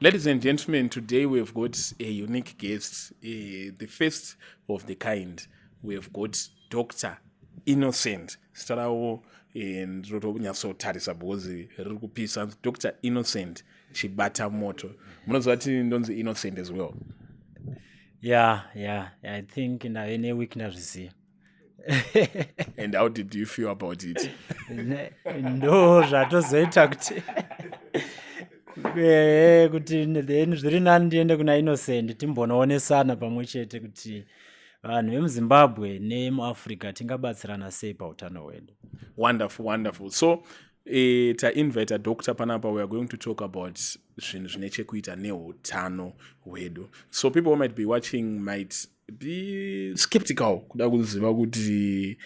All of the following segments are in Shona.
Ladies and gentlemen, today we've got a unique guest, the first of the kind. We've got Dr. Innocent. Zita ravo ndinotonyatsotarisa because riri kupisa. Dr. Innocent Chibatamoto. Munoziva kuti ndonzi Innocent as well. Yeah, I think ndave neweek ndazviziva. And how did you feel about it? Ndo zvatozoita kuti then zviri nani ndiende kuna Innocent, timbonoonesana pamwe chete kuti vanhu vemuZimbabwe nemuAfrica tingabatsirana sei pautano hwedu. Wonderful, wonderful. So tainvita doctor panapa. We are going to talk about zvinhu zvine chekuita neutano hwedu. So people who might be watching might be skeptical kuda kuziva kuti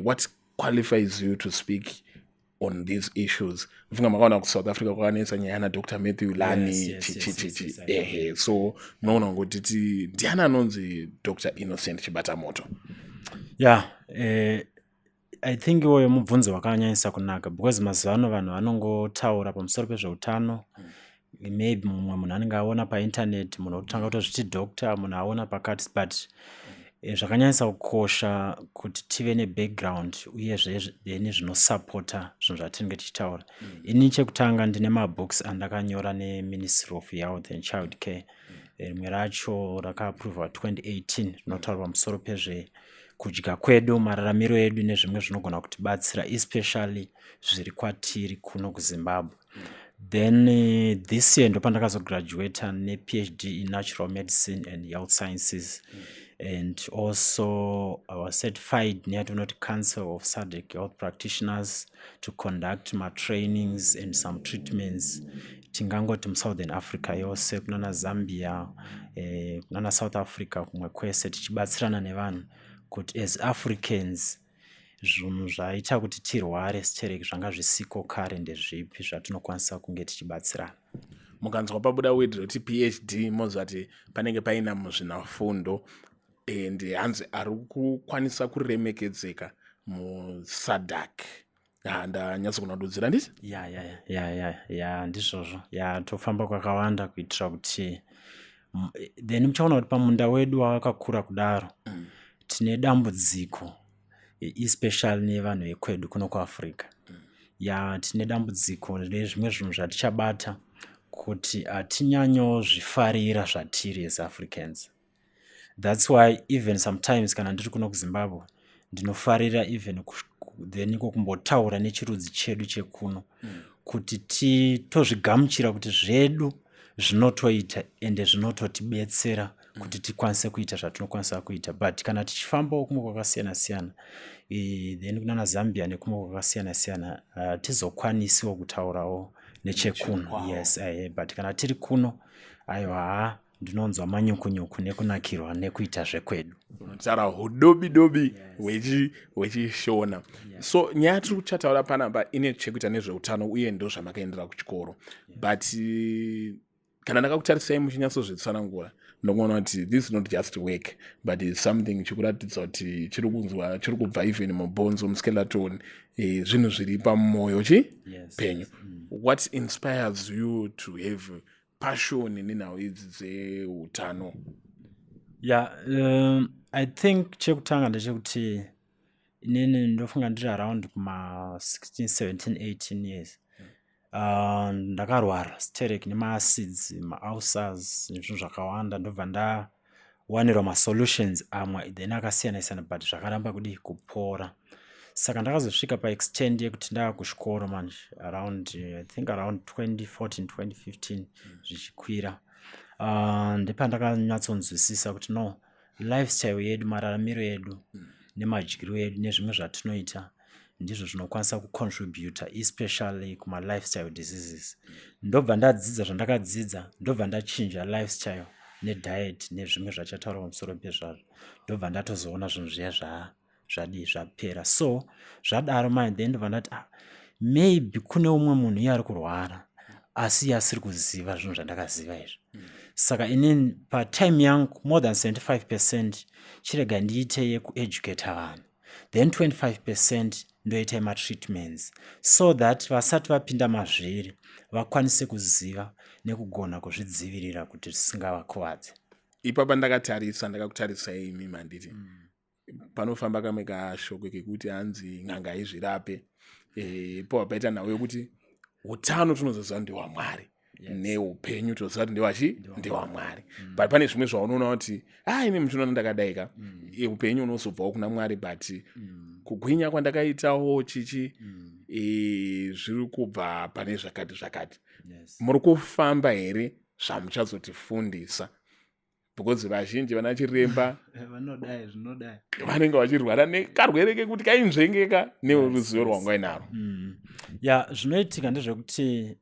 what qualifies you to speak on these issues. Mfunga makaona kuSouth Africa kwakanetsa nyaya yana Dr Matthew Lani. Yes. Ehe, so munoona kuti ndiani anonzi Dr Innocent Chibatamoto? Yeah, I think iwoyo mubvunzo wakanyanyisa kunaka because mazuva ano vanhu vanongotaura pamusoro pezveutano. Maybe mumwe munhu anenge aona painternet, munhu ototanga kutozviti doctor, munhu aona pakati. But zvakanyanyisa kukosha kuti tive nebackground uyezve then zvinosapota zvinhu zvatinenge tichitaura. Ini chekutanga ndine mabooks andakanyora neMinistry of Health and Child Care. Rimwe racho rakaaprovwa 2018, rinotaura pamusoro pezve kudya kwedu, mararamiro edu nezvimwe zvinogona kutibatsira, especially zviri kwatiri kuno kuZimbabwe. Then this year ndopandakazograduata nePhD in natural medicine and health sciences, and also I was certified neyatinoti Council of SADC Health Practitioners to conduct matrainings and some treatments, tingangoti muSouthern Africa yose, kunana Zambia, kunana South Africa, kumwe kwese, tichibatsirana nevanhu kuti as Africans zvinhu zvaita kuti tirware stereki zvanga zvisiko kare ndezvipi zvatinokwanisa kunge tichibatsirana. Mukanzwa pabuda word rekuti PhD, moziva kuti panenge paina muzvinafundo and hanzi ari kukwanisa kuremekedzeka muSADC. Ndanyatso dudzira, nditi? Ya, ndizvozvo. Ya, tofamba kwakawanda kuitira kuti then muchaona kuti pamunda wedu wakakura kudaro, tine dambudziko, especially nevanhu vekwedu kuno kuAfrica. Ya, tine dambudziko rezvimwe zvinhu zvatichabata kuti hatinyanyozvifarira zvatiri as Africans. That's why even sometimes kana ndiri kuno kuZimbabwe, ndinofarira even then iko kumbotaura nechirudzi chedu chekuno kuti titozvigamuchira kuti zvedu zvinotoita ende zvinototibetsera kuti tikwanise kuita zvatinokwanisa kuita. But kana tichifambawo kumwe kwakasiyana siyana, then kunana Zambia nekumwe kwakasiyana siyana, hatizokwanisiwo kutaurawo nechekuno. Yes, but kana tiri kuno, aiwa, ha, ndinonzwa manyukunyuku nekunakirwa nekuita zvekwedu. Unotaura hudobi dobi hwechiShona. So nyaya yatiri kuchataura panapa ine chekuita nezveutano uye ndo zvamakaendera kuchikoro. But kana ndakakutarisai muchinyatsozvitsanangura, ndinoona kuti this is not just work, but is something chikuratidza kuti chiri kunzwa, chiri kubva even mubhonzo, muskeleton, zvinhu zviri pamwoyo chi penyu. What inspires you to have passion nenhau idzi dzeutano? Yeah, I think chekutanga ndechekuti inini ndofunga ndiri around kuma 16, 17, 18 years, ndakarwara sterek nemaacids, maulcers nezvinhu zvakawanda. Ndobva ndawanirwa masolutions amwe then akasiyana siyana, but zvakaramba kudi kupora. Saka ndakazosvika paextent yekuti ndava kuchikoro manje around, I think around 2014, 2015 zvichikwira, ndepandakanyatsoonzwisisa kuti no, lifestyle yedu, mararamiro edu nemadyiro edu nezvimwe zvatinoita ndizvo zvinokwanisa kucontributa, especially kumalifestyle diseases. Ndobva ndadzidza zvandakadzidza, ndobva ndachinja lifestyle nediet nezvimwe zvachataura pamusoro pezvazvo. Ndobva ndatozoona zvinhu zviya zvadii, zvapera. So zvadaro manje, then ndobva ndati, ah, maybe kune umwe munhu iye ari kurwara asi iye asiri kuziva zvinhu zvandakaziva izvi. Saka inini patime yangu more than 75%, chirega ndiite yekueducata vanhu. Then 25% ndoita yematreatments, so that vasati vapinda mazviri vakwanise kuziva nekugona kuzvidzivirira kuti zvisingavakuvadze. Ipapa ndakatarisa, ndakakutarisai imi, manditi panofamba kamwe kashoko kekuti hanzi n'anga haizvirape. Po paita nhau yekuti utano tinozoziva ndehwamwari, neupenyu toziva kuti ndewachi ndewamwari, but pane zvimwe zvaunoona kuti a imi muchinoona ndakadaika, upenyu unozobvawo kuna Mwari, but kugwinya kwandakaitawo chichi zviri kubva pane zvakati zvakati. Muri kufamba here zvamuchazotifundisa? Because vazhinji vana chiremba Vanodai, zvinodai. vanenge vachirwara nekarwere kekuti kainzvengeka neruzivo rwanga inaro. Ya, zvinoitika ndezvekuti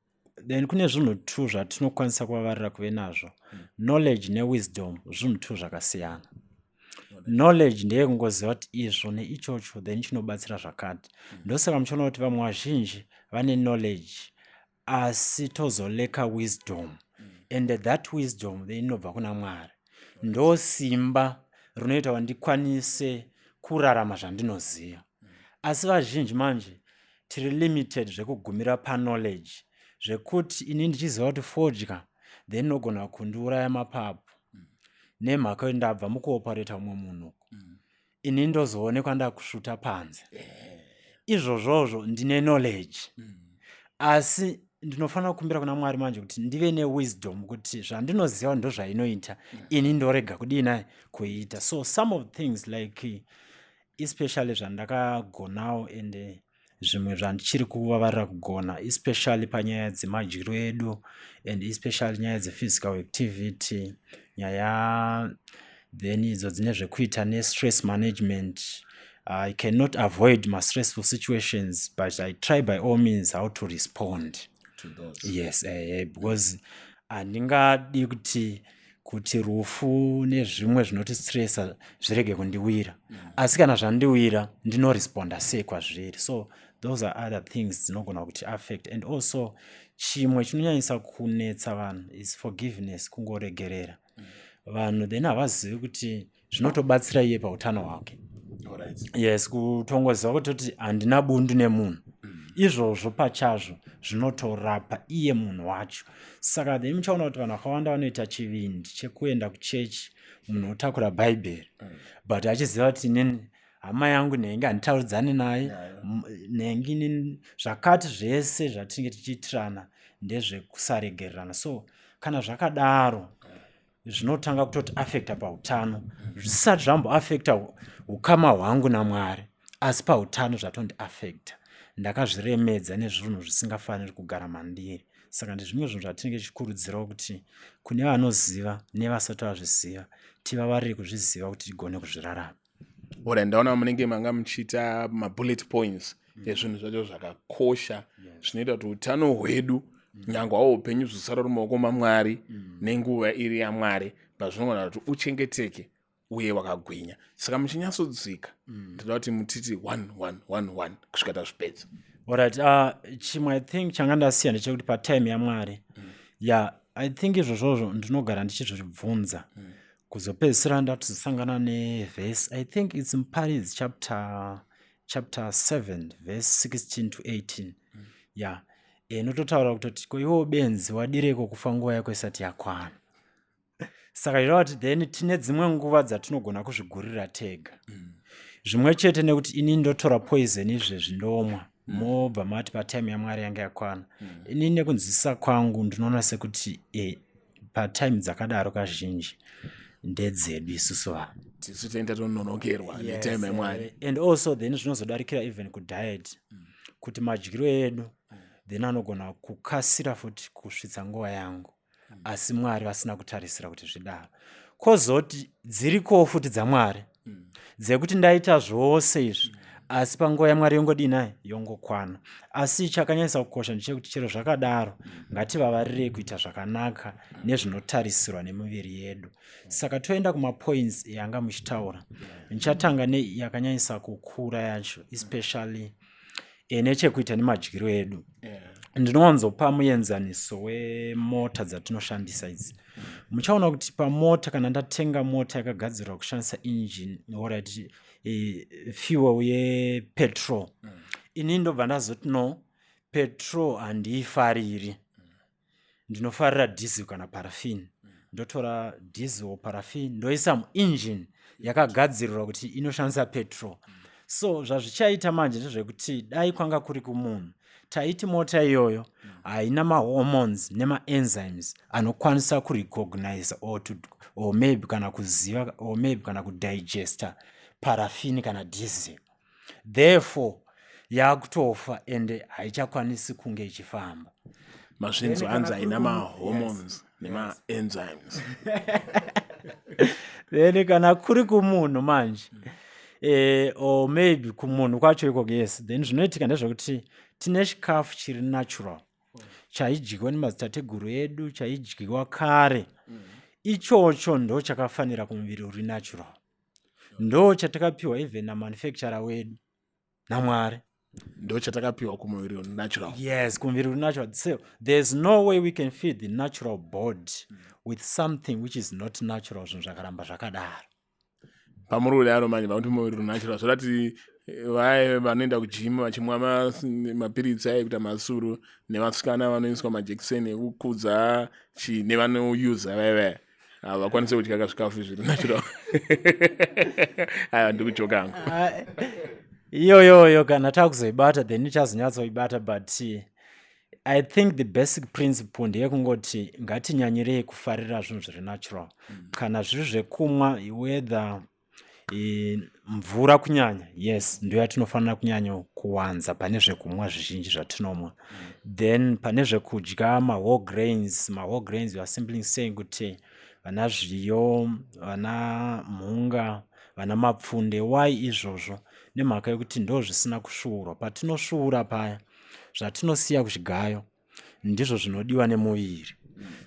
then kune zvinhu two zvatinokwanisa kuvavarira kuve nazvo: knowledge newisdom. Zvinhu two zvakasiyana. Knowledge ndeyekungoziva kuti izvo neichocho then chinobatsira zvakati. Ndosaka muchiona kuti vamwe vazhinji vane knowledge, asi tozolacka wisdom, and that wisdom then inobva kuna Mwari. Ndo simba rinoita kuti ndikwanise kurarama zvandinoziva. Asi vazhinji manje tiri limited zvekugumira paknowledge, zvekuti ini ndichiziva kuti fodya then inogona kundiuraya mapapu nemhaka yekuti ndabva mukuoperata umwe munhu, ini ndozoonekwa ndakusvuta panze. Izvozvozvo ndine knowledge, asi ndinofanira kukumbira kuna Mwari manje kuti ndive newisdom, kuti zvandinoziva ndo zvainoita, ini ndorega kudina kuita. So some of things, like especially zvandakagonawo and zvimwe zvandichiri kuvavarira kugona, especially panyaya dzemadyiro edu and especially nyaya dzephysical activity, nyaya then idzo dzine zvekuita nestress management. I cannot avoid mastressful situations, but I try by all means how to respond to those. Yes, because handingadi kuti rufu nezvimwe zvinotistressa zvirege kundiwira, asi kana zvandiwira ndinoresponda sei kwazviri? So those are other things dzinogona kuti affect. And also chimwe chinonyanyisa kunetsa vanhu is forgiveness, kungoregerera vanhu. Then havazivi kuti zvinotobatsira iye pautano hwake. Yes, kutongoziva kutoti handina bundu nemunhu, izvozvo pachazvo zvinotorapa iye munhu wacho. Saka then muchaona kuti vanhu vakawanda vanoita chivindi chekuenda kuchechi, munhu otakura Bhaibheri, but achiziva kuti inini hama yangu nenge handitauridzani naye, nenge inini zvakati zvese zvatinenge tichiitirana ndezvekusaregererana. So kana zvakadaro zvinotanga kutoti affecta pautano zvisati zvamboaffecta ukama hwangu naMwari, asi pautano zvatondiaffecta, ndakazviremedza nezvinhu zvisingafaniri kugara mandiri. Saka ndezvimwe zvinhu zvatinenge tichikurudzirawo kuti kune vanoziva nevasati vazviziva, tivavarire kuzviziva kuti tigone kuzvirarama. Ora, ndaona munenge manga muchiita mabullet points ezvinhu zvacho zvakakosha zvinoita kuti utano hwedu, nyange hwawo upenyu, zvisara mumaoko maMwari nenguva iri yaMwari, pazvinogona kuti uchengeteke uye wakagwinya. Saka muchinyatsodzika, ndoda kuti mutiti 1 1 1 1 kusvika tazvipedza. Alright, chimwe I think changa ndasiya ndechekuti patime yaMwari. Ya, I think izvozvozvo ndinogara ndichizvibvunza, kuzopedzisira ndatozosangana nevhesi. I think it's Muparidzi chapter 7 verse 16 to 18. Ya, inototaura kutoti, "Ko iwo benzi, wadireko kufa nguva yako isati yakwana?" Saka zvireva kuti then tine dzimwe nguva dzatinogona kuzvigurira tega. Zvimwe chete nekuti ini ndotora poison izvezvi ndomwa, mobva mati patime yaMwari yanga yakwana. Ini nekunzwisisa kwangu ndinoona sekuti patime dzakadaro kazhinji ndedzedu isusu vanhu. Tisu tenge tatononokerwa netime yaMwari. And also then zvinozodarikira even kudiet, kuti madyiro edu then anogona kukasira futi kusvitsa nguva yangu, asi Mwari vasina kutarisira kuti zvidaro. Kwozoti dzirikowo futi dzaMwari dzekuti ndaita zvose izvi, asi panguva yaMwari yongodinai, yongokwana. Asi chakanyanyisa kukosha ndechekuti chero zvakadaro ngativavarirei kuita zvakanaka nezvinotarisirwa nemiviri yedu. Saka toenda kumapoints yanga muchitaura. Ndichatanga neyakanyanyisa kukura yacho, especially nechekuita nemadyiro edu. Ndinowanzopa muenzaniso wemota dzatinoshandisa idzi. Muchaona kuti pamota, kana ndatenga mota yakagadzirwa kushandisa engine, alright, fuel yepetrol, ini ndobva ndazoti, "No, petrol handiifariri, ndinofarira diesel kana paraffin." Ndotora diesel, paraffin, ndoisa muengine yakagadzirirwa kuti inoshandisa petrol. So zvazvichaita manje ndezvekuti dai kwanga kuri kumunhu, taiti mota iyoyo haina mahormones nemaenzymes anokwanisa kurecognize or maybe kana kuziva or maybe kana kudigesta paraffin kana diesel. Therefore yakutofa ende haichakwanisi kunge ichifamba. Mazvinzwa, hanzi haina mahormones nemaenzymes. Then kana kuri kumunhu manje, or maybe kumunhu kwacho ikoko, yes, then zvinoitika ndezvekuti tine chikafu chiri natural chaidyiwa nemadzitateguru edu, chaidyiwa kare. Ichocho ndo chakafanira kumuviri uri natural, ndo chatakapiwa even namanufacturer wedu, naMwari. Ndo chatakapiwa kumuviri natural. Yes, kumuviri uri natural. So there's no way we can feed the natural body with something which is not natural. Zvinhu zvakaramba zvakadaro. Pamuri kudaro manje, vakuti muviri uri natural, zvorati vaye vanoenda kugym vachimwa mapiritsi aya ekuita masuru, nevasikana vanoiswa majekiseni ekukudza chi, nevanouza vaya vaya, havakwanisi kudya kazvikafu zviri natural. Aiwa, ndikujoka hangu. Ah, iyoyoyo kana takuzoibata, then ichazonyatsoibata, but I think the basic principle ndeyekungoti ngatinyanyirei kufarira zvinhu zviri natural. Kana zviri zvekumwa, whether mvura kunyanya, yes, ndo yatinofanira kunyanya kuwanza pane zvekumwa zvizhinji zvatinomwa. Then pane zvekudya, mawhole grains. Mawhole grains, you are simply saying kuti vana zviyo, vana mhunga, vana mapfunde. Why izvozvo? Nemhaka yekuti ndo zvisina kusvuurwa. Patinosvuura paya, zvatinosiya kuchigayo ndizvo zvinodiwa nemuviri.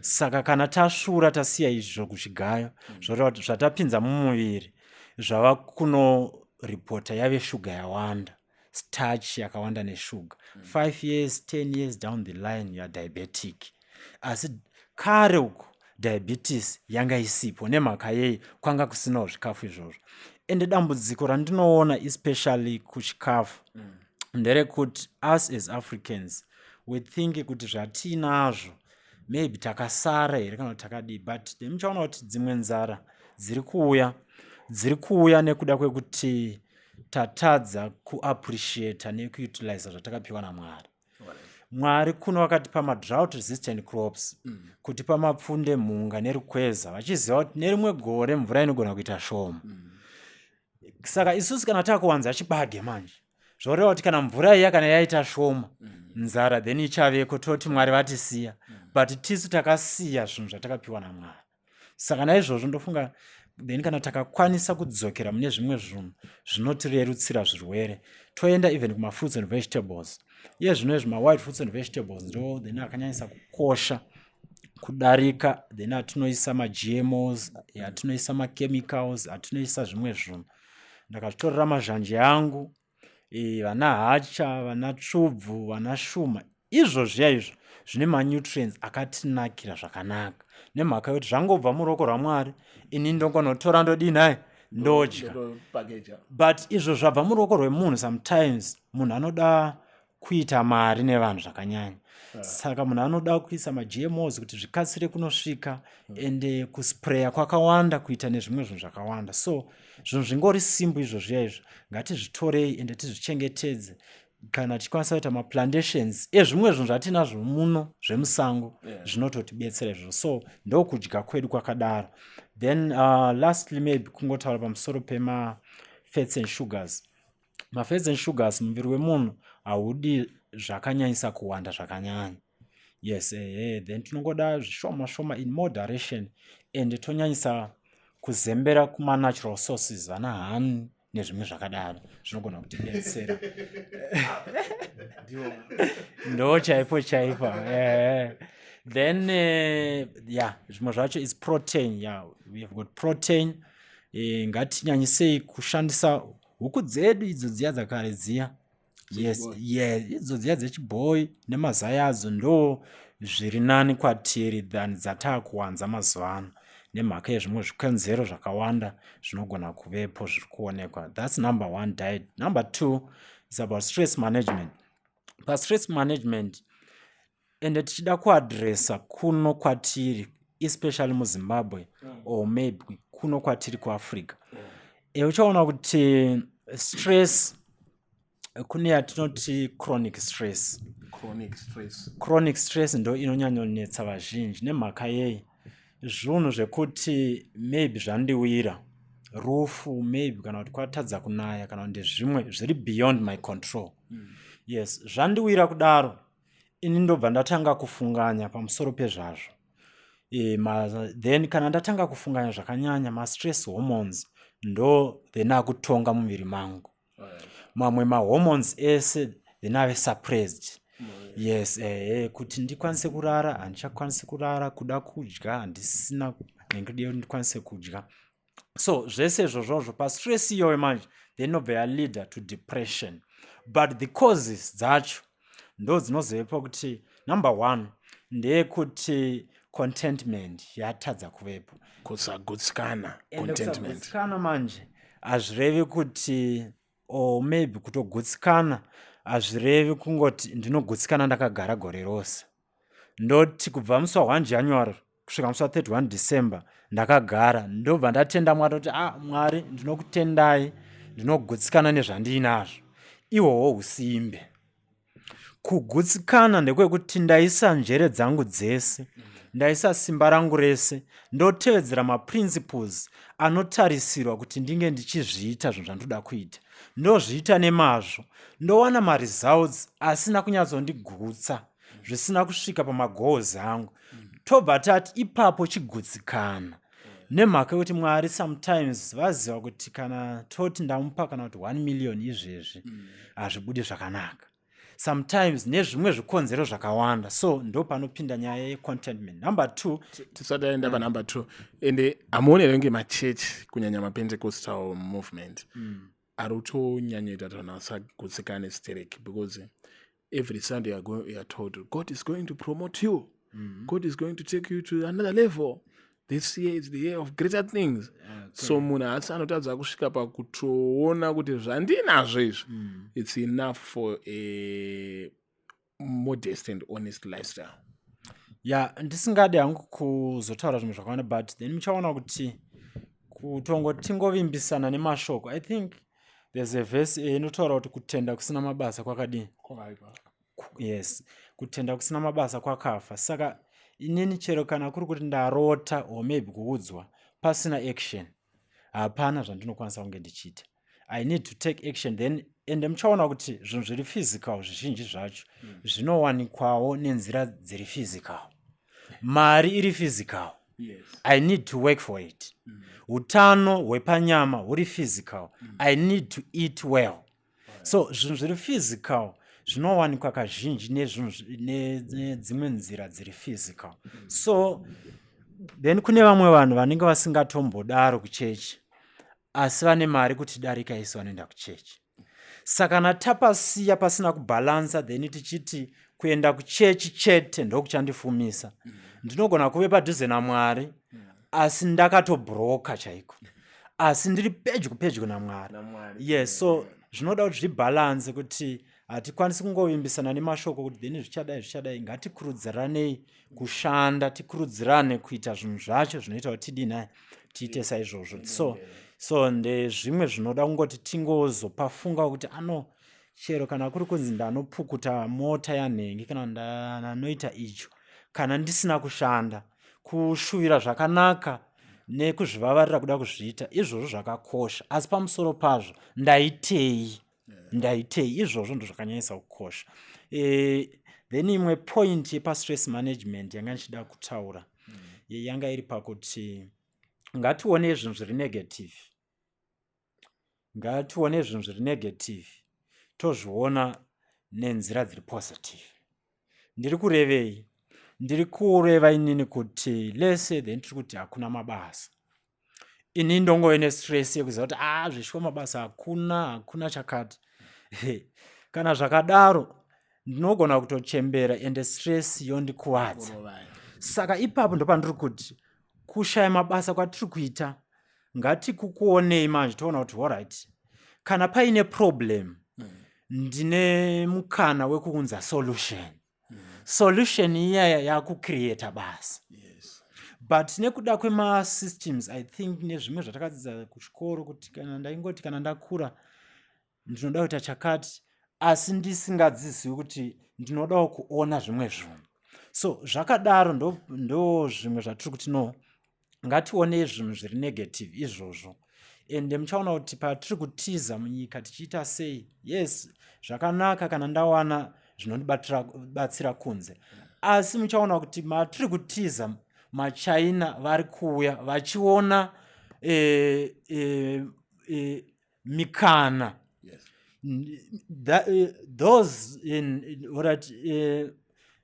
Saka kana tasvuura, tasiya izvo kuchigayo, zvoreva kuti zvatapinza mumuviri zvava kunoripota yave shuga yawanda, starch yakawanda neshuga. 5 years, 10 years down the line, you are diabetic. Asi kare uko diabetes yanga isipo. Nemhaka yei? Kwanga kusinawo zvikafu izvozvo. Ende dambudziko randinoona, especially kuchikafu, nderekuti us as Africans, we think kuti zvatiinazvo maybe takasara here kana kuti takadii. But then muchaona kuti dzimwe nzara dziri kuuya, dziri kuuya nekuda kwekuti tatadza kuappreciata nekuutiliza zvatakapiwa naMwari. Mwari kuno vakatipa madrought resistant crops, kutipa mapfunde, mhunga nerukweza, vachiziva kuti nerimwe gore mvura inogona kuita shoma. Saka isusu kana takuwanza chibage manje, zvoreva kuti kana mvura iya kana yaita shoma, nzara then ichaveko, toti Mwari vatisiya. But tisu takasiya zvinhu zvatakapiwa naMwari. Saka naizvozvo ndofunga then kana takakwanisa kudzokera mune zvimwe zvinhu zvinotirerutsira zvirwere, toenda even kumafruits and vegetables. Iye zvino izvi mawild fruits and vegetables ndo then akanyanyisa kukosha kudarika then atinoisa maGMOs, atinoisa machemicals, atinoisa zvimwe zvinhu. Ndakazvitorera mazhanje angu, vana hacha, vana tsvubvu, vana shuma, izvo zviya izvo zvine manutrients akatinakira zvakanaka, nemhaka yekuti zvangobva muruoko rwaMwari. Ini ndongonotora, ndodii naye? Ndodya. But izvo zvabva muruoko rwemunhu, sometimes munhu anoda kuita mari nevanhu zvakanyanya. Saka munhu anoda kuisa maGMOs kuti zvikasire kunosvika, ende kuspreya kwakawanda, kuita nezvimwe zvinhu zvakawanda. So zvinhu zvingori simple izvo zviya izvo, ngatizvitorei ende tizvichengetedze. Kana tichikwanisa kuita maplantations ezvimwe zvinhu zvatinazvo muno zvemusango, zvinototibetsera izvozvo. So ndokudya kwedu kwakadaro. Then lastly, maybe kungotaura pamusoro pemafats and sugars. Mafats and sugars, muviri wemunhu haudi zvakanyanyisa kuwanda zvakanyanya. Yes, ehe. Then tinongoda zvishoma shoma, in moderation, and tonyanyisa kuzembera kumanatural sources, vana honey nezvimwe zvakadaro, zvinogona kutibetsera. Ndo chaipo chaipo. Then yeah, zvimwe zvacho is protein. Yeah, we have got protein. Ngatinyanyisei kushandisa huku dzedu idzo dziya dzakare dziya. Yes, yeah, idzo dziya dzechibhoyi nemazai adzo ndo zviri nani kwatiri than dzataakuwanza mazuva ano, nemhaka yezvimwe zvikonzero zvakawanda zvinogona kuvepo zviri kuonekwa. That's number one, diet. Number two is about stress management. Pastress management, ende tichida kuadresa kuno kwatiri, especially muZimbabwe or maybe kuno kwatiri kuAfrica, uchaona kuti stress, kune yatinoti chronic stress. Chronic stress. Chronic stress ndo inonyanyonetsa vazhinji. Nemhaka yei? Zvinhu zvekuti maybe zvandiwira, rufu maybe, kana kuti kwatadza kunaya, kana kuti ndezvimwe zviri beyond my control. Yes, zvandiwira kudaro, ini ndobva ndatanga kufunganya pamusoro pezvazvo. Then kana ndatanga kufunganya zvakanyanya, mastress hormones ndo then akutonga muviri mangu. Mamwe mahormones ese then ave suppressed. Yes, kuti ndikwanise kurara, handichakwanisi kurara. Kuda kudya, handisina nengedi ndikwanise kudya. So zvese izvozvozvo pastress iyoyo manje, then inobva yaleada to depression. But the causes dzacho ndo dzinozovepo kuti number one ndeyekuti contentment yatadza kuvepo. Kusagutsikana. Ende Contentment. Kusagutsikana manje hazvirevi kuti, or maybe kutogutsikana hazvirevi kungoti ndinogutsikana ndakagara gore rose, ndoti kubva musi wa1 January kusvika musi wa31 December ndakagara, ndobva ndatenda Mwari kuti, "Ah, Mwari, ndinokutendai, ndinogutsikana nezvandiinazvo." Ihwohwo usimbe. Kugutsikana ndekwekuti ndaisa njere dzangu dzese, ndaisa simba rangu rese, ndotevedzera maprinciples anotarisirwa kuti ndinge ndichizviita zvinhu zvandoda kuita, ndozviita nemazvo, ndowana maresults asina kunyatsondigutsa, zvisina kusvika pamagoals angu. Tobva tati ipapo chigutsikana, nemhaka yekuti Mwari sometimes vaziva kuti kana toti ndamupa kana kuti 1 million izvezvi, hazvibudi zvakanaka sometimes nezvimwe zvikonzero zvakawanda. So ndo panopinda nyaya yecontentment. Number two. Tisati aenda panumber two, ende hamuoni here kunge machechi, kunyanya maPentecostal movement, ari kutonyanyoita kuti vanhu vasagutsikane sterek? Because every Sunday you are told God is going to promote you, God is going to take you to another level, this year is the year of greater things. So munhu haasi anotadza kusvika pakutoona kuti zvandinazvo izvi, it's enough for a modest and honest lifestyle. Ya, ndisingadi hangu kuzotaura zvimwe zvakawanda, but then muchaona kuti kutongoti tingovimbisana nemashoko, I think there's a verse inotaura kuti kutenda kusina mabasa kwakadini? Yes, kutenda kusina mabasa kwakafa. Saka inini chero kana kuri kuti ndarota or maybe kuudzwa, pasina action hapana zvandinokwanisa kunge ndichiita. I need to take action then. Ende muchaona kuti zvinhu zviri physical zvizhinji zvacho zvinowanikwawo nenzira dziri physical. Mari iri physical. I need to work for it. Utano hwepanyama huri physical. I need to eat well. So zvinhu zviri physical zvinowanikwa kazhinji nezvinhu nedzimwe nzira dziri physical. So then kune vamwe vanhu vanenge vasingatombodaro kuchechi, asi vane mari kutidarika isu vanoenda kuchechi. Saka kana tapasiya pasina kubhalansa, then tichiti kuenda kuchechi chete ndokuchandifumisa, ndinogona kuve padhuze naMwari asi ndakatobhuroka chaiko, asi ndiri pedyo pedyo naMwari. Yes, so zvinoda kuti zvibhalanse, kuti hatikwanisi kungovimbisana nemashoko kuti then zvichadai, zvichadai. Ngatikurudziranei kushanda, tikurudzirane kuita zvinhu zvacho zvinoita kuti tidini, tiite saizvozvo. So ndezvimwe zvinoda kungoti tingozopafunga kuti ano chero kana kuri kunzi ndanopukuta mota yanhengi kana ndanoita icho, kana ndisina kushanda, kushuvira zvakanaka nekuzvivavarira kuda kuzviita izvozvo zvakakosha, asi pamusoro pazvo ndaitei, ndaitei? Izvozvo ndo zvakanyanyisa kukosha. Then imwe point yepastress management yanga ndichida kutaura yanga iri pakuti ngatione zvinhu zviri negative, ngatione zvinhu zviri negative, tozviona nenzira dziri positive. Ndiri kurevei? Ndiri kureva inini kuti lese then tiri kuti hakuna mabasa, ini ndongove nestress yekuziva kuti a ah, zveshuwa mabasa hakuna, hakuna chakati. Kana zvakadaro, ndinogona kutochembera ende stress yondikuvadza. Saka ipapo ndopandiri kuti kushaya mabasa kwatiri kuita, ngatikukuonei manje, toona kuti alright, kana paine problem, ndine mukana wekuunza solution. Solution iyaya yakucreata basa. But nekuda kwemasystems, I think, nezvimwe zvatakadzidza kuchikoro, kuti kana ndaingoti kana ndakura ndinoda kuita chakati, asi ndisingadzizivi kuti ndinodawo kuona zvimwe zvinhu. So zvakadaro ndo zvimwe zvatiri kuti no, ngationei zvinhu zviri negative izvozvo. Ende muchaona kuti patiri kutiza munyika tichiita sei, yes, zvakanaka kana ndawana zvinondibatsira kunze, asi muchaona kuti matiri kutiza, maChina vari kuuya vachiona mikana. Those in, alright,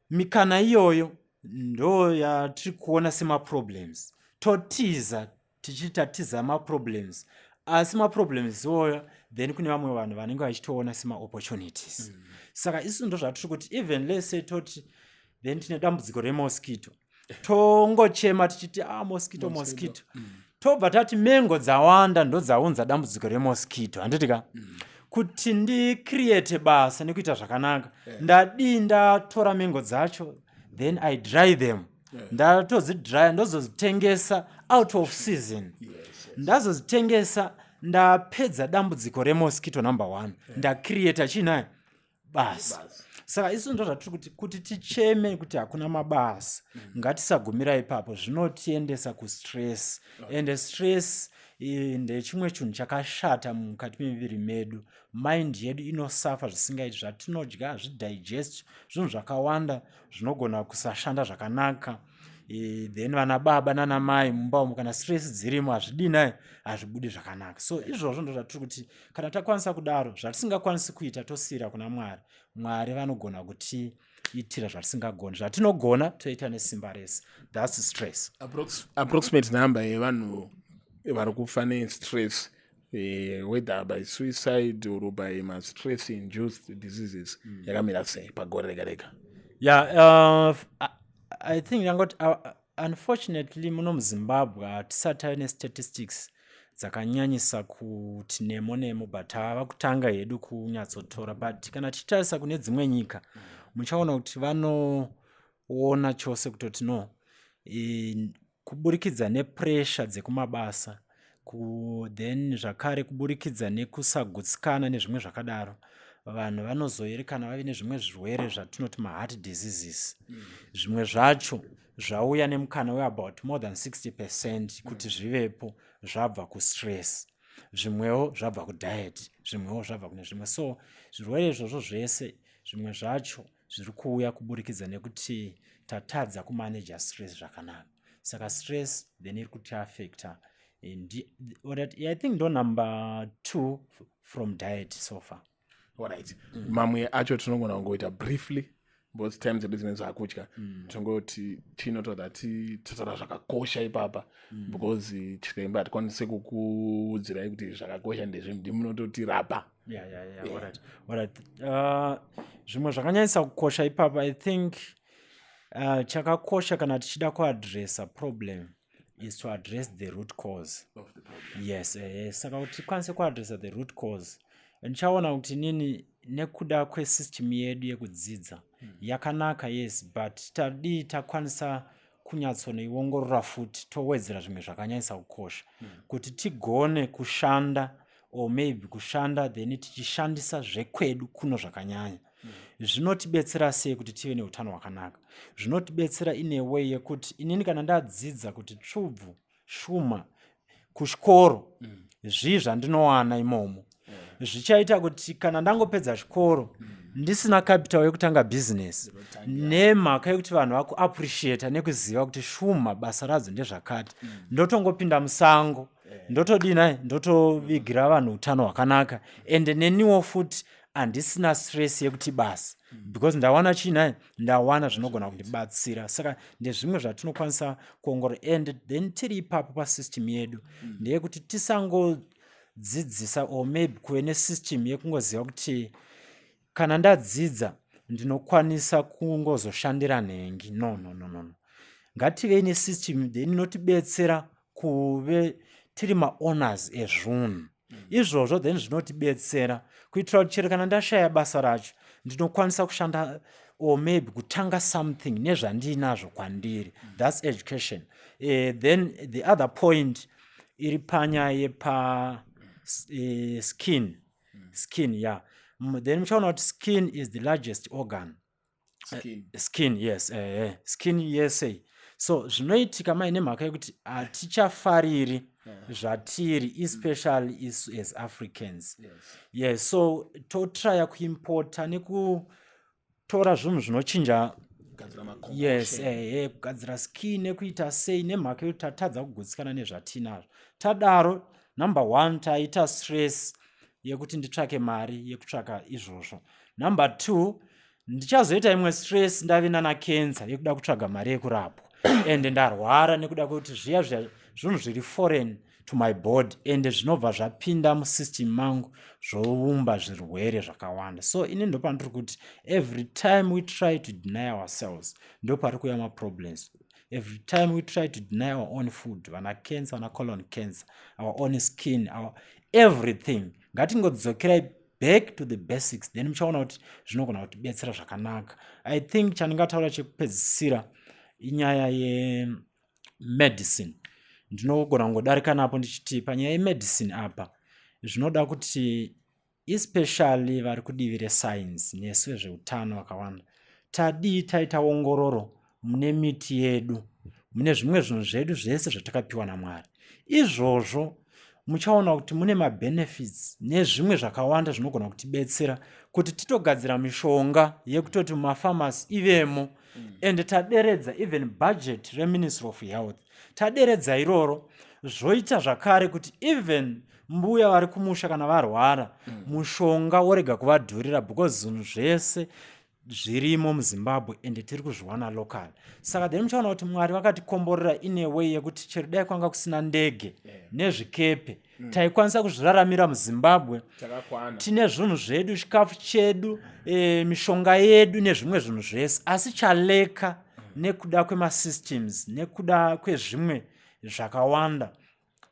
mikana iyoyo ndo yatiri kuona semaproblems. Totiza tichiti tatiza maproblems, asi maproblems iwoyo then kune vamwe vanhu vanenge vachitoona semaopportunities. Saka isu ndo zvatiri kuti even let's say toti then tine dambudziko remosquito, tongochema tichiti, "Ah, mosquito, mosquito." Tobva tati mengo dzawanda ndo dzaunza dambudziko remosquito, handiti ka? Kuti ndicreate basa nekuita zvakanaka, ndadii? Ndatora mengo dzacho, then I dry them. Ndatodzidrya, ndozozitengesa out of season. Ndazozitengesa, ndapedza dambudziko remosquito number one. Ndacreata chinayo basa. Saka isu ndo zvatiri kuti ticheme kuti hakuna mabasa, ngatisagumira ipapo. Zvinotiendesa kustress, ende stress ndechimwe chinhu chakashata mukati memiviri medu. Mind yedu inosafa zvisingaiti, zvatinodya hazvidigest, zvinhu zvakawanda zvinogona kusashanda zvakanaka. Then vana baba nana mai mumba umu, kana stress dzirimo, hazvidinai, hazvibudi zvakanaka. So izvozvo ndo zvatiri kuti kana takwanisa kudaro, zvatisingakwanisi kuita tosiyira kuna Mwari. Mwari vanogona kutiitira zvatisingagoni. Zvatinogona toita nesimba rese. That's stress. Approximate number yevanhu vari kufa nestress, whether by suicide or by mastress induced diseases, yakamira sei pagore rega rega? Yeah, I think ndangoti unfortunately muno muZimbabwe hatisati tave nestatistics dzakanyanyisa kuti nemo nemo, but tava kutanga hedu kunyatsotora. But kana tichitarisa kune dzimwe nyika, muchaona kuti vanoona chose kutoti no, kuburikidza nepressure dzekumabasa, then zvakare kuburikidza nekusagutsikana nezvimwe zvakadaro, vanhu vanozoerekana vave nezvimwe zvirwere zvatinoti maheart diseases. Zvimwe zvacho zvauya nemukana weabout more than 60% kuti zvivepo zvabva kustress, zvimwewo zvabva kudiet, zvimwewo zvabva kune zvimwe. So zvirwere izvozvo zvese, zvimwe zvacho zviri kuuya kuburikidza nekuti tatadza kumaneja stress zvakanaka. Saka stress then iri kutiafecta. I think ndo number two from diet so far. Alright, mamwe acho tinogona kungoita briefly because time dzedu dzinenge dzakutya. Tongoti chinotoda totaura zvakakosha ipapa, because chiremba hatikwanisi kukuudzirai kuti zvakakosha ndezvi, ndimunototirapa. Yeah. Alright. Zvimwe zvakanyanyisa kukosha ipapa, I think chakakosha kana tichida kuadressa problem is to address the root cause of the problem. Yes, saka kuti tikwanise kuadressa the root cause, ndichaona kuti nini nekuda kwesystem yedu yekudzidza yakanaka, yes, but tadii takwanisa kunyatsonoiongorora futi, towedzera zvimwe zvakanyanyisa kukosha kuti tigone kushanda, or maybe kushanda then tichishandisa zvekwedu kuno zvakanyanya. Zvinotibetsera sei kuti tive neutano hwakanaka? Zvinotibetsera in a way yekuti inini kana ndadzidza kuti tsvubvu, shuma kuchikoro, zvii zvandinowana imomo, zvichaita kuti kana ndangopedza chikoro ndisina capital yekutanga bhizinesi, nemhaka yekuti vanhu vakuappreciata nekuziva kuti shuma basa radzo ndezvakati, ndotongopinda musango, ndotodina, ndotovigira vanhu utano hwakanaka. Ende neniwo futi handisina stress yekuti basa, because ndawana chiinai, ndawana zvinogona kundibatsira. Saka ndezvimwe zvatinokwanisa kuongorora. And then tiri ipapo pasystem yedu, ndeyekuti tisangodzidzisa or maybe kuve nesystem yekungoziva kuti Kana ndadzidza, ndinokwanisa kungozoshandira nhengi. No, no, no, no, no. Ngativei nesystem then inotibetsera kuve tiri maowners ezvunhu izvozvo. Then zvinotibetsera kuitira kuti chero kana ndashaya basa racho, ndinokwanisa kushanda or maybe kutanga something nezvandiinazvo kwandiri. That's education. Then the other point iri panyaya yepa skin, yeah. Then muchaona kuti skin is the largest organ. Skin. Skin, yes, skin yese. So zvinoitika mai nemhaka yekuti hatichafariri zvatiri, especially isu as Africans. Yes, so totraya kuimpota nekutora zvinhu zvinochinja. Kugadzira Yes. maconcoction. Kugadzira skin nekuita sei, nemhaka yekuti tatadza kugutsikana nezvatinazvo. Tadaro, number one, taita stress yekuti nditsvake mari yekutsvaka izvozvo. Number two, ndichazoita imwe stress ndave nana cancer yekuda kutsvaga mari yekurapwa, ende ndarwara nekuda kwekuti zviya zviya zvinhu zviri foreign to my body, ende zvinobva zvapinda musystem mangu, zvoumba zvirwere zvakawanda. So ini ndopandiri kuti every time we try to deny ourselves, ndopari kuuya maproblems. Every time we try to deny our own food, vana cancer, vana colon cancer, our own skin, our everything. Ngatingodzokerai back to the basics, then muchaona kuti zvinogona kutibetsera zvakanaka. I think chandingataura chekupedzisira inyaya yemedicine. Ndinogona kungodarika napo ndichiti panyaya yemedicine apa, zvinoda kuti especially vari kudivi rescience nesu vezveutano vakawanda, tadii taita ongororo mune miti yedu, mune zvimwe zvinhu zvedu zvese zvatakapiwa naMwari izvozvo. Muchaona kuti mune mabenefits nezvimwe zvakawanda zvinogona kutibetsera kuti titogadzira mishonga yekutoti mumafamasi ivemo. And taderedza even budget reMinistry of Health, taderedza iroro. Zvoita zvakare kuti even mbuya vari kumusha kana varwara, mushonga worega kuvadhurira, because zvinhu zvese zvirimo muZimbabwe ende tiri kuzviwana local. Saka then muchaona kuti Mwari vakatikomborera in a way yekuti chero dai kwanga kusina ndege nezvikepe, taikwanisa kuzviraramira muZimbabwe. Takakwana. Tine zvinhu zvedu, chikafu chedu, mishonga yedu nezvimwe zvinhu zvese. Asi chaleka nekuda kwemasystems, nekuda kwezvimwe zvakawanda,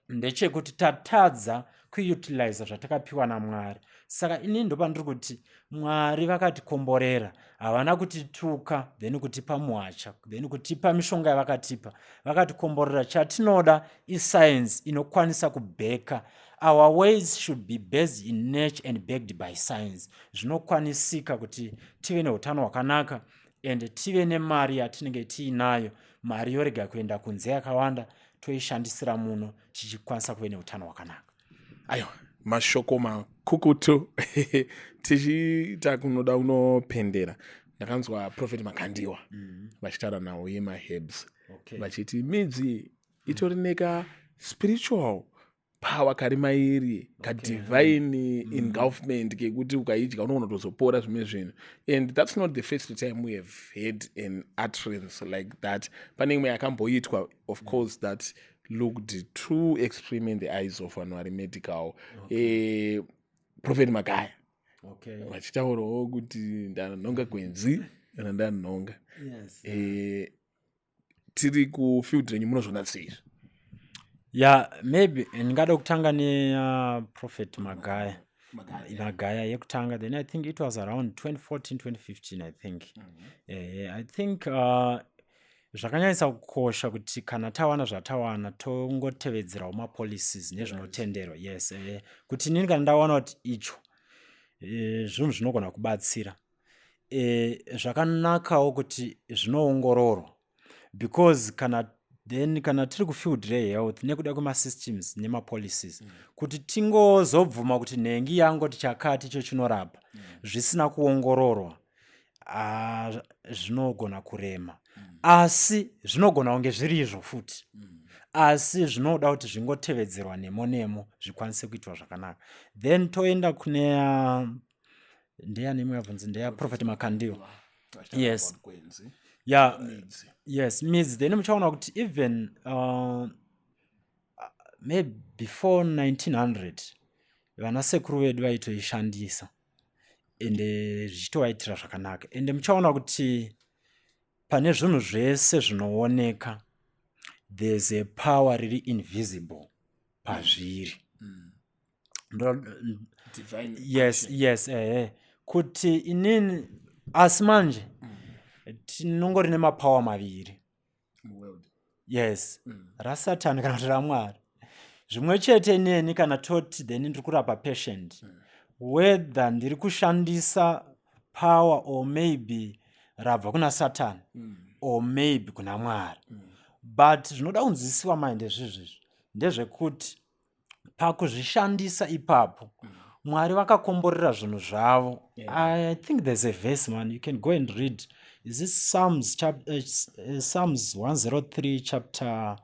ndechekuti tatadza kuutiliza zvatakapiwa naMwari. Saka inini ndopandiri kuti Mwari vakatikomborera, havana kutituka then kutipa muhacha, then kutipa mishonga yavakatipa. Vakatikomborera. Chatinoda iscience inokwanisa kubheka. Our ways should be based in nature and backed by science. Zvinokwanisika kuti tive neutano hwakanaka and tive nemari yatinenge tiinayo. Mari yorega kuenda kunze yakawanda, toishandisira muno, tichikwanisa kuve neutano hwakanaka. Aiwa, mashoko makukutu. Tichiita kunoda kunopendera, ndakanzwa Prophet Makandiwa vachitaura nhau yemaherbs, vachiti midzi itori neka spiritual power kari mairi, kadivine engulfment kekuti ukaidya unogona kutozopora zvimwe zvinhu. And that's not the first time we have had an utterance like that. Pane imwe yakamboitwa, of course, that looked too extreme in the eyes of vanhu vari medical. Prophet Magaya vachitaurawo kuti ndanhonga gwenzi kana ndanhonga. Tiri kufield renyu, munozviona sei izvi? Ya, maybe ndingada kutanga neProphet Magaya. Magaya yekutanga, then I think it was around 2014, 2015, I think. I think zvakanyanyisa kukosha kuti kana tawana zvatawana, tongotevedzerawo mapolicies nezvinotenderwa. Yes, kuti inini kana ndawana kuti icho zvinhu zvinogona kubatsira, zvakanakawo kuti zvinoongororwa, because kana then kana tiri kufield rehealth, nekuda kwemasystems nemapolicies, kuti tingozobvuma kuti nhengi yangoti chakati icho chinorapa zvisina kuongororwa, zvinogona kurema. Asi zvinogona kunge zviri izvo futi, asi zvinoda kuti zvingotevedzerwa nemo nemo, zvikwanise kuitwa zvakanaka. Then toenda kune ndeyani imwe yabvunzi? Ndeya Prophet Makandiwa. Yes. Ya, yes, midzi. Then muchaona kuti even maybe before 1900, vana sekuru vedu vaitoishandisa. Ende zvichitovaitira zvakanaka. Ende muchaona kuti pane zvinhu zvese zvinooneka, there's a power riri invisible pazviri. Divine Yes. Action. Yes, ehe, kuti inini asi manje tinongori nemapower maviri muworld. Yes, raSatani kana kuti raMwari. Zvimwe chete neni, kana toti then ndiri kurapa patient, whether ndiri kushandisa power or maybe rabva kuna Satani or maybe kuna Mwari. But zvinoda kunzwisiwa mai ndezvizvizvi, ndezvekuti pakuzvishandisa ipapo, Mwari vakakomborera zvinhu zvavo. I think there's a verse, man, you can go and read. Is this Psalms, Psalms 103, chapter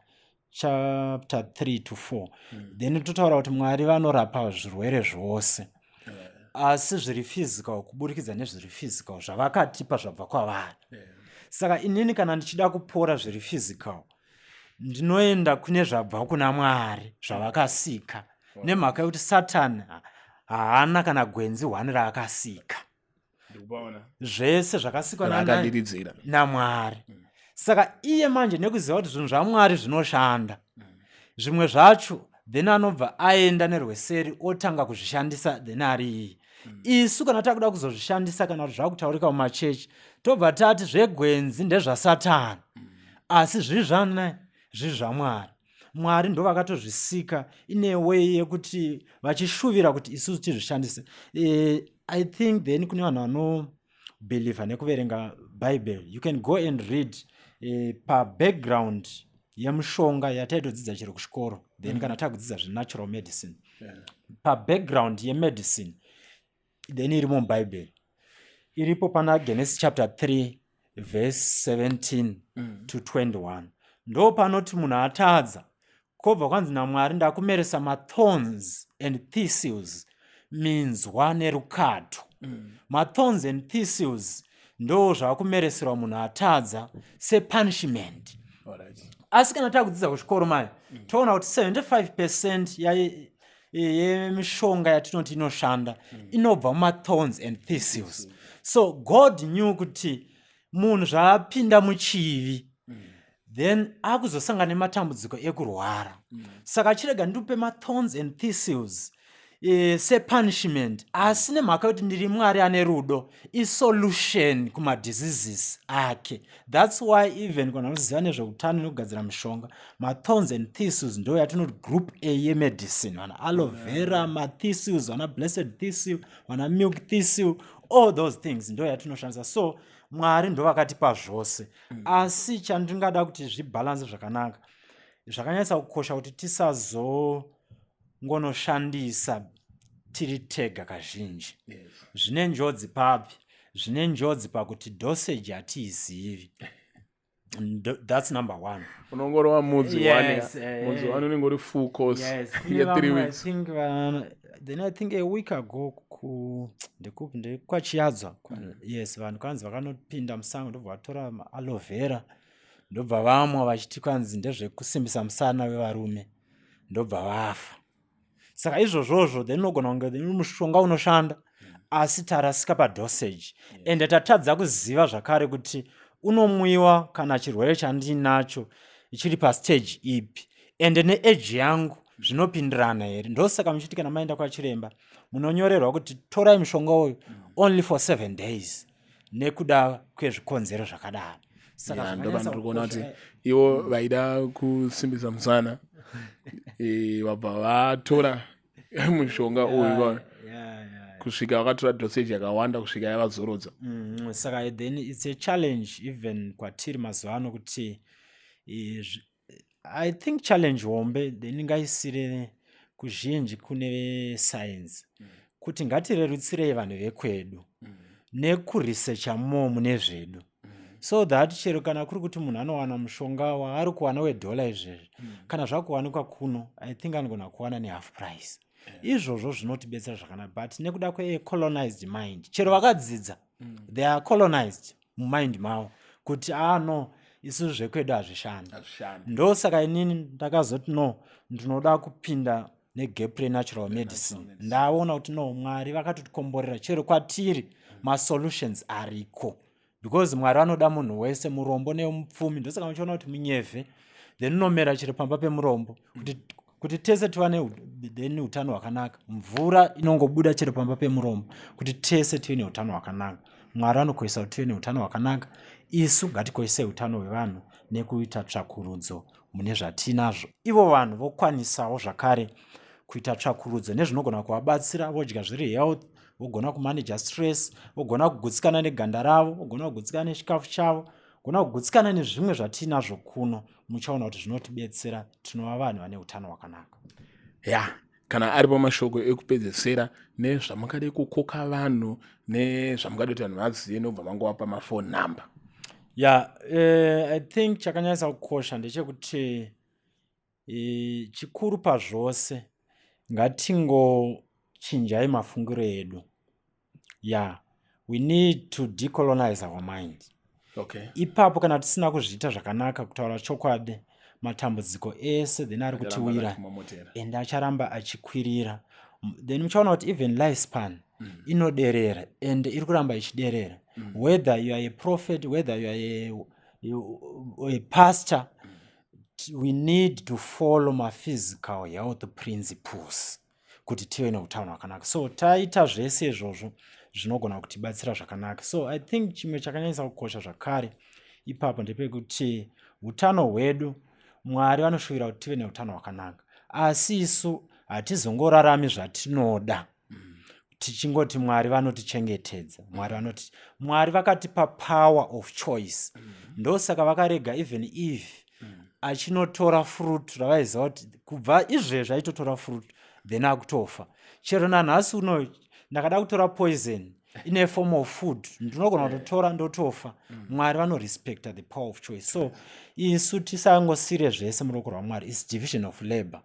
3 to 4? Then totaura kuti Mwari vanorapa zvirwere zvose, asi zviri physical, kuburikidza nezviri physical zvavakatipa zvabva kwavari. Saka inini kana ndichida kupora zviri physical, ndinoenda kune zvabva kuna Mwari zvavakasika, nemhaka yekuti Satani haana kana gwenzi hwani raakasika. Ndikupaona. Zvese zvakasikwa Raakadiridzira. naMwari. Saka iye manje, nekuziva kuti zvinhu zvaMwari zvinoshanda, zvimwe zvacho then anobva aenda nerweseri otanga kuzvishandisa. Then ari iye, isu kana takuda kuzozvishandisa, kana kuti zvakutaurika mumachechi, tobva tati zvegwenzi ndezvaSatani, asi zviri zvana, zviri zvaMwari. Mwari ndo vakatozvisika ine way yekuti vachishuvira kuti isusu tizvishandise. I think then kune vanhu vanobelieva nekuverenga Bible, you can go and read pabackground yemushonga yataitodzidza chero kuchikoro then kana takudzidza zvenatural medicine, pabackground yemedicine then irimo mubhaibheri, iripo pana Genesis chapter 3 verse 17 to 21. Ndo panoti munhu atadza, kwobva kwanzi naMwari, "Ndakumeresa mathorns and thistles," minzwa nerukato. Mathorns and thistles ndo zvaakumereserwa munhu atadza sepunishment. Asi kana takudzidza kuchikoro mayo, toona kuti 75% yemishonga yatinoti inoshanda inobva mumathorns and thistles. So God knew kuti munhu zvaapinda muchivi, then akuzosangana nematambudziko ekurwara. Saka chirega ndiupe mathorns and thistles sepunishment, asi nemhaka yekuti ndiri Mwari ane rudo, isolution kumadiseases ake. That's why even kana unoziva nezveutano nekugadzira mishonga, mathorns and thistles ndo yatinoti group A yemedicine, vana aloe vera, mathistles, vana blessed thistle, vana milk thistle, all those things ndo yatinoshandisa. So Mwari ndo vakatipa zvose. Asi chandingada kuti zvibhalanse zvakanaka, zvakanyanyisa kukosha kuti tisazongonoshandisa tiri tega kazhinji. Zvine njodzi papi? Zvine njodzi pakuti dosage hatiizivi. That's number one. Unongorova mudzi Yes, one, mudzi one unenge uri full course Kune ye 3 vamwe, I weeks. think then I think a week ago ku ndekupi, ndekwaChiyadzwa. Yes, vanhu kwanzi vakanopinda musango, ndobva vatora aloe vera, ndobva vamwa, vachiti kwanzi ndezvekusimbisa musana wevarume, ndobva vafa. Saka izvozvozvo then unogona kunge then mushonga unoshanda, asi tarasika padosage, ende tatadza kuziva zvakare kuti unomwiwa kana chirwere chandinacho chiri pastage ipi, ende neage yangu zvinopindirana here. Ndosaka muchiti kana maenda kwachiremba, munonyorerwa kuti torai mushonga uyu only for 7 days, nekuda kwezvikonzero zvakadaro. Saka Ya, ndo zvakanyatsa pandiri kuona kuti kukosha, ivo vaida kusimbisa musana, vabva vatora mushonga uyu kusvika vakatora dosage yakawanda kusvika yavazorodza. Saka then it's a challenge even kwatiri mazuva ano kuti I think challenge hombe then ngaisire kuzhinji kune science, kuti ngatirerutsirei vanhu vekwedu nekuresearcha more mune zvedu, so that chero kana kuri kuti munhu anowana mushonga waari kuwana wedhola izvezvi, kana zvakuwanikwa kuno, I think anogona kuwana nehalf price. Izvozvo zvinotibetsera zvakanaka. But nekuda kwecolonized mind, chero vakadzidza, they are colonized mumind mavo kuti, "Ah, no, isusu zvekwedu hazvishandi." Hazvishandi. Ndosaka inini ndakazoti, no, ndinoda kupinda. Negap renatural medicine, ndaona kuti no, Mwari vakatotikomborera. Chero kwatiri masolutions ariko, because Mwari vanoda munhu wese, murombo nemupfumi. Ndosaka muchiona kuti munyevhe then unomera chero pamba pemurombo, kuti tese tive then utano hwakanaka. Mvura inongobuda chero pamba pemurombo, kuti tese tive neutano hwakanaka. Mwari vanokoshesa kuti tive neutano hwakanaka. Isu ngatikoshesei utano hwevanhu nekuita tsvakurudzo mune zvatinazvo. Ivo vanhu vokwanisawo zvakare kuita tsvakurudzo nezvinogona kuvabatsira, vodya zviri health, vogona kumaneja stress, vogona kugutsikana neganda ravo, vogona kugutsikana nechikafu chavo, gona kugutsikana nezvimwe zvatinazvo kuno. Muchaona kuti zvinotibetsera, tinova vanhu vane utano hwakanaka. Ya, kana aripo mashoko ekupedzesera nezvamungade kukoka vanhu, nezvamungade kuti vanhu vazive, nobva mangovapa mafone number. Ya, I think chakanyanyisa kukosha ndechekuti chikuru pazvose, ngatingochinjai mafungiro edu. Ya, we need to decolonize our mind. Ipapo kana tisina kuzviita zvakanaka, kutaura chokwadi, matambudziko ese then ari kutiwira ende acharamba achikwirira. Then muchaona kuti even lifespan inoderera, ende iri kuramba ichiderera. Whether you are a prophet, whether you are a pastor, we need to follow maphysical health principles kuti tive neutano hwakanaka. So taita zvese izvozvo, zvinogona kutibatsira zvakanaka. So I think chimwe chakanyanyisa kukosha zvakare ipapo ndepekuti utano hwedu, Mwari vanoshuvira kuti tive neutano hwakanaka, asi isu hatizongorarami zvatinoda tichingoti Mwari vanotichengetedza. Mwari vanoti, Mwari vakatipa power of choice. Ndosaka vakarega even Eve achinotora fruit ravaiziva kuti kubva izvezvi aitotora fruit then akutofa. Chero nanhasi uno ndakada kutora poison in a form of food, ndinogona kutotora ndotofa. Mwari vanorespecta the power of choice, so isu tisangosire zvese muruoko rwaMwari. Is division of labor.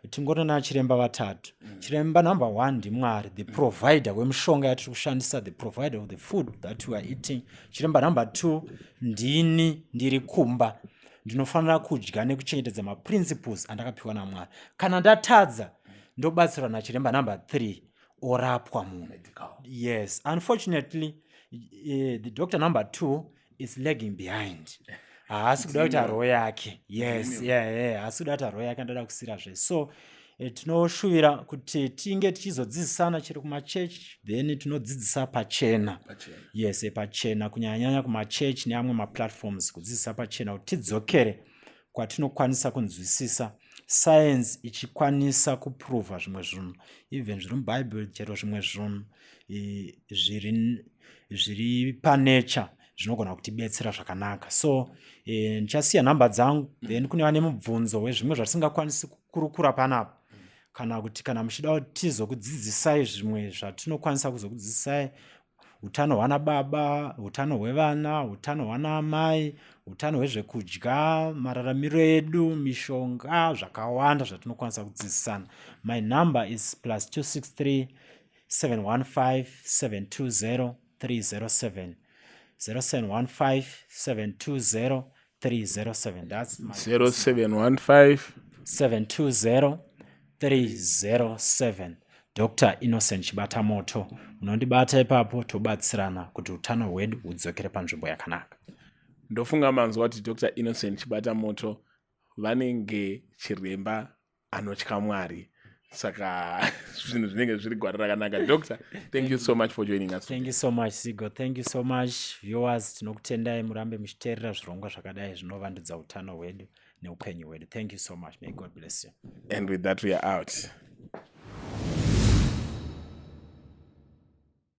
Tingori nachiremba vatatu. Chiremba number one ndiMwari, the provider wemushonga yatiri kushandisa, the provider of the food that we are eating. Chiremba number two ndini, ndiri kumba, ndinofanira kudya nekuchengetedza maprinciples andakapiwa naMwari. Kana ndatadza, ndobatsirwa nachiremba number three, orapwa munhu. Yes, unfortunately the doctor number two is lagging behind, haasi kuda kuita role yake. Yes, yeah, haasi kuda kuita role yake, andoda kusira zve. So tinoshuvira kuti tinge tichizodzidzisana chero kumachechi, then tinodzidzisa pachena. Yes, pachena, kunyanyanyanya kumachechi neamwe maplatforms, kudzidzisa pachena kuti tidzokere kwatinokwanisa kunzwisisa science ichikwanisa kuprova zvimwe zvinhu, even zviri mubhaibheri, chero zvimwe zvinhu zviri panature zvinogona kutibetsera zvakanaka. So ndichasiya nhamba dzangu, then kune vane mubvunzo wezvimwe zvatisingakwanisi kukurukura panapa, kana kuti kana muchida kuti tizokudzidzisai zvimwe zvatinokwanisa kuzokudzidzisai, utano hwana baba, utano hwevana, utano hwana amai, utano hwezvekudya, mararamiro edu, mishonga, zvakawanda zvatinokwanisa kudzidzisana. My number is +263 715 720 307, 0715 720 307. That's my 0715 720 307. Dr Innocent Chibatamoto. Munondibata ipapo, tobatsirana kuti utano hwedu hudzokere panzvimbo yakanaka. Ndofunga manzwa kuti Dr Innocent Chibatamoto vanenge chiremba anotya Mwari, saka zvinhu zvinenge zviri gwara rakanaka. Doctor, thank you so much for joining us. Thank you so much, Zigo. Thank you so much, viewers. Tinokutendai, murambe muchiteerera zvirongwa zvakadai zvinovandudza utano hwedu neupenyu hwedu. Thank you so much. May God bless you. And with that, we are out.